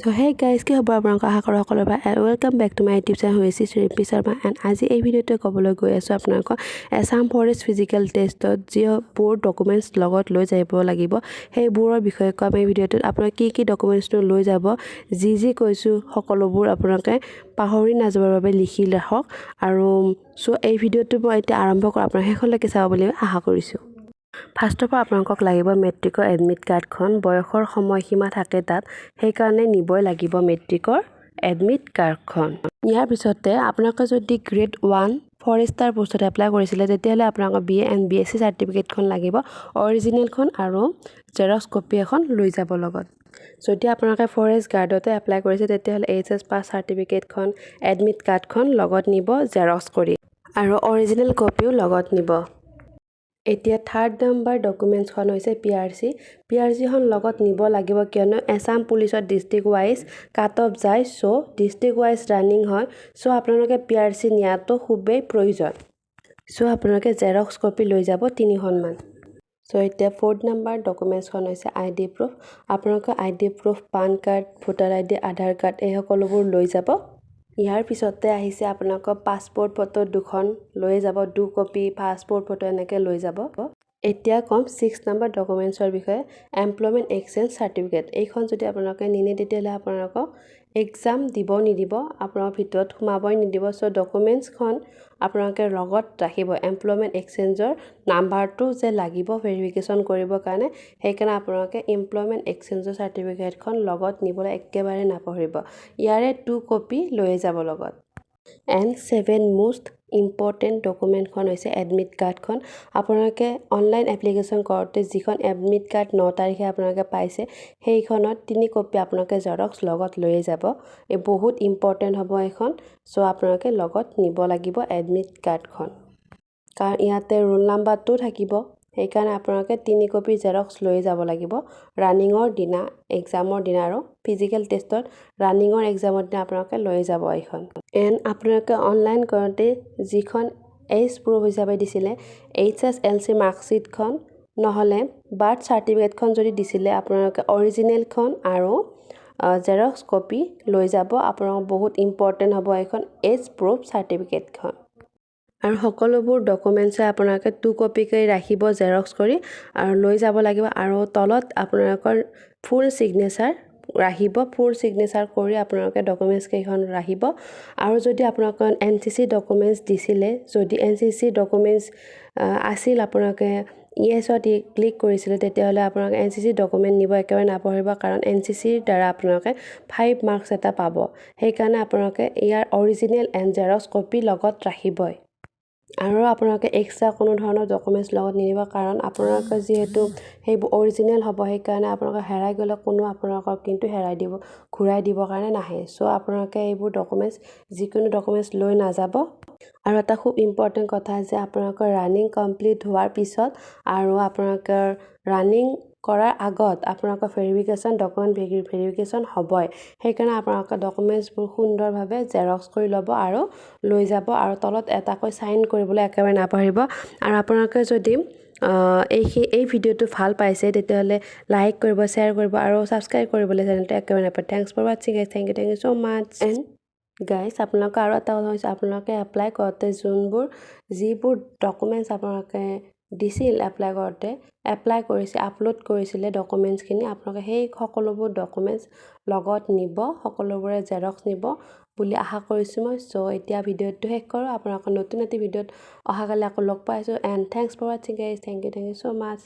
চ' hey guys, কি হ'ব আপোনালোকৰ? আশা কৰোঁ সকলোৰে ভাল। Welcome back to my YouTube channel হৈছে ৰিম্পী শৰ্মা। এণ্ড আজি এই ভিডিঅ'টোৱে ক'বলৈ গৈ আছোঁ আপোনালোকক এছাম ফৰেষ্ট ফিজিকেল টেষ্টত যিবোৰ ডকুমেণ্টছ লগত লৈ যাব লাগিব, সেইবোৰৰ বিষয়ে ক'ম এই ভিডিঅ'টোত। আপোনালোকে কি কি ডকুমেণ্টছটো লৈ যাব, যি যি কৈছোঁ সকলোবোৰ আপোনালোকে পাহৰি নাযাবৰ বাবে লিখি ৰাখক। আৰু চ' এই ভিডিঅ'টো মই এতিয়া আৰম্ভ কৰোঁ, আপোনালোকে শেষলৈকে চাব বুলি আশা কৰিছোঁ। ফাৰ্ষ্ট অফ অল, আপোনালোকক লাগিব মেট্ৰিকৰ এডমিট কাৰ্ডখন। বয়সৰ সময়সীমা থাকে তাত, সেইকাৰণে নিবই লাগিব মেট্ৰিকৰ এডমিট কাৰ্ডখন। ইয়াৰ পিছতে আপোনালোকে যদি গ্ৰেড 1 ফৰেষ্টাৰ পোষ্টত এপ্লাই কৰিছিলে, তেতিয়াহ'লে আপোনালোকৰ বি এ এণ্ড বি.এছ.চি চাৰ্টিফিকেটখন লাগিব, অৰিজিনেলখন আৰু জেৰক্স কপি এখন লৈ যাব লগত। যদি আপোনালোকে ফৰেষ্ট গাৰ্ডতে এপ্লাই কৰিছে, তেতিয়াহ'লে এইচ.এছ. পাছ চাৰ্টিফিকেটখন, এডমিট কাৰ্ডখন লগত নিব জেৰক্স কৰি আৰু অৰিজিনেল কপিও লগত নিব। এতিয়া থাৰ্ড নম্বৰ ডকুমেণ্টছখন হৈছে পি.আৰ.চি। পি.আৰ.চিখন লগত নিব লাগিব, কিয়নো এছাম পুলিচত ডিষ্ট্ৰিক্ট ৱাইজ কাট অফ যায়। চ' ডিষ্ট্ৰিক্ট ৱাইজ ৰানিং হয়। চ' আপোনালোকে পি.আৰ.চি নিয়াটো খুবেই প্ৰয়োজন। চ' আপোনালোকে জেৰক্স কপি লৈ যাব তিনিখনমান। চ' এতিয়া ফ'ৰ্থ নাম্বাৰ ডকুমেণ্টছখন হৈছে আই.ডি প্ৰুফ। আপোনালোকৰ ID proof PAN card, voter ID, Aadhaar card, এই সকলোবোৰ লৈ যাব। ইয়াৰ পিছতে আহিছে আপোনালোকৰ পাছপৰ্ট ফটো দুখন লৈ যাব, 2 কপি পাছপৰ্ট ফটো এনেকৈ লৈ যাব। এতিয়া ক'ম 6 নম্বৰ ডকুমেণ্টছৰ বিষয়ে, এমপ্লয়মেণ্ট এক্সচেঞ্জ চাৰ্টিফিকেট। এইখন যদি আপোনালোকে নিনিয়ে, তেতিয়াহ'লে আপোনালোকক এক্সাম দিব নিদিব, আপোনালোকৰ ভিতৰত সোমাবই নিদিব। চ' ডকুমেণ্টছখন আপোনালোকে লগত ৰাখিব। এমপ্লয়মেণ্ট এক্সচেঞ্জৰ নাম্বাৰটো যে লাগিব ভেৰিফিকেশ্যন কৰিবৰ কাৰণে, সেইকাৰণে আপোনালোকে এমপ্লয়মেণ্ট এক্সচেঞ্জৰ চাৰ্টিফিকেটখন লগত নিবলৈ একেবাৰে নাপাহৰিব। ইয়াৰে 2 কপি লৈয়ে যাব লগত। এণ্ড 7 মোষ্ট ইম্পৰ্টেণ্ট ডকুমেণ্টখন হৈছে এডমিট কাৰ্ডখন। আপোনালোকে অনলাইন এপ্লিকেশ্যন কৰোঁতে যিখন এডমিট কাৰ্ড 9 তাৰিখে আপোনালোকে পাইছে, সেইখনত 3 কপি আপোনালোকে জেৰক্স লগত লৈয়ে যাব। এই বহুত ইম্পৰ্টেণ্ট হ'ব এইখন। চ' আপোনালোকে লগত নিব লাগিব এডমিট কাৰ্ডখন, কাৰণ ইয়াতে ৰোল নাম্বাৰটোও থাকিব। সেইকাৰণে আপোনালোকে 3 কপি জেৰক্স লৈ যাব লাগিব ৰানিঙৰ দিনা, এক্সামৰ দিনা আৰু ফিজিকেল টেষ্টত ৰানিঙৰ এক্সামৰ দিনা আপোনালোকে লৈ যাব এইখন। এণ্ড আপোনালোকে অনলাইন কৰোঁতে যিখন এইজ প্ৰুফ হিচাপে দিছিলে, এইচ.এছ.এল.চি মাৰ্কশ্বিটখন নহ'লে বাৰ্থ চাৰ্টিফিকেটখন যদি দিছিলে, আপোনালোকে অৰিজিনেলখন আৰু জেৰক্স কপি লৈ যাব। আপোনালোকৰ বহুত ইম্পৰ্টেণ্ট হ'ব এইখন এইজ প্ৰুফ চাৰ্টিফিকেটখন। আৰু সকলোবোৰ ডকুমেণ্টছে আপোনালোকে 2 কপিকৈ ৰাখিব জেৰক্স কৰি আৰু লৈ যাব লাগিব। আৰু তলত আপোনালোকৰ ফুল ছিগনেচাৰ ৰাখিব। ফুল ছিগনেচাৰ কৰি আপোনালোকে ডকুমেণ্টছকেইখন ৰাখিব। আৰু যদি আপোনালোকৰ এন.চি.চি ডকুমেণ্টছ দিছিলে, যদি এন.চি.চি ডকুমেণ্টছ আছিল, আপোনালোকে ইয়েছত ক্লিক কৰিছিলে, তেতিয়াহ'লে আপোনালোকে এন.চি.চি ডকুমেণ্ট নিব একেবাৰে নাপাহৰিব, কাৰণ এন.চি.চিৰ দ্বাৰা আপোনালোকে 5 মাৰ্কছ এটা পাব। সেইকাৰণে আপোনালোকে ইয়াৰ অৰিজিনেল এণ্ড জেৰক্স কপি লগত ৰাখিবই। আৰু আপোনালোকে এক্সট্ৰা কোনো ধৰণৰ ডকুমেণ্টছ লগত নিনিব, কাৰণ আপোনালোকে যিহেতু সেইবোৰ অৰিজিনেল হ'ব, সেইকাৰণে আপোনালোকে হেৰাই গ'লে কোনো আপোনালোকক কিন্তু হেৰাই দিব ঘূৰাই দিবৰ কাৰণে নাহে। চ' আপোনালোকে এইবোৰ ডকুমেণ্টছ, যিকোনো ডকুমেণ্টছ লৈ নাযাব। আৰু এটা খুব ইম্পৰ্টেণ্ট কথা যে আপোনালোকৰ ৰানিং কমপ্লিট হোৱাৰ পিছত আৰু আপোনালোকৰ ৰানিং কৰাৰ আগত আপোনালোকৰ ভেৰিফিকেশ্যন, ডকুমেণ্ট ভেৰিফিকেশ্যন হ'বই। সেইকাৰণে আপোনালোকে ডকুমেণ্টছবোৰ সুন্দৰভাৱে জেৰক্স কৰি ল'ব আৰু লৈ যাব। আৰু তলত এটাকৈ চাইন কৰিবলৈ একেবাৰে নাপাহৰিব। আৰু আপোনালোকে যদি এই ভিডিঅ'টো ভাল পাইছে, তেতিয়াহ'লে লাইক কৰিব, শ্বেয়াৰ কৰিব আৰু ছাবস্ক্ৰাইব কৰিবলৈ চেনেলটো একেবাৰে নাপাহৰিব। Thanks for watching guys, thank you, thank you so much. And guys, আপোনালোকে আৰু এটা কথা হৈছে, আপোনালোকে এপ্লাই কৰোঁতে যোনবোৰ যিবোৰ ডকুমেণ্টছ আপোনালোকে দিছিল, এপ্লাই কৰোঁতে এপ্লাই কৰিছে, আপলোড কৰিছিলে ডকুমেণ্টছখিনি, আপোনালোকে সেই সকলোবোৰ ডকুমেণ্টছ লগত নিব, সকলোবোৰে জেৰক্স নিব বুলি আশা কৰিছোঁ মই। চ' এতিয়া ভিডিঅ'টো শেষ কৰোঁ। আপোনালোকৰ নতুন এটি ভিডিঅ'ত অহাকালি আকৌ লগ পাইছোঁ। And thanks for watching guys, thank you, thank you so much.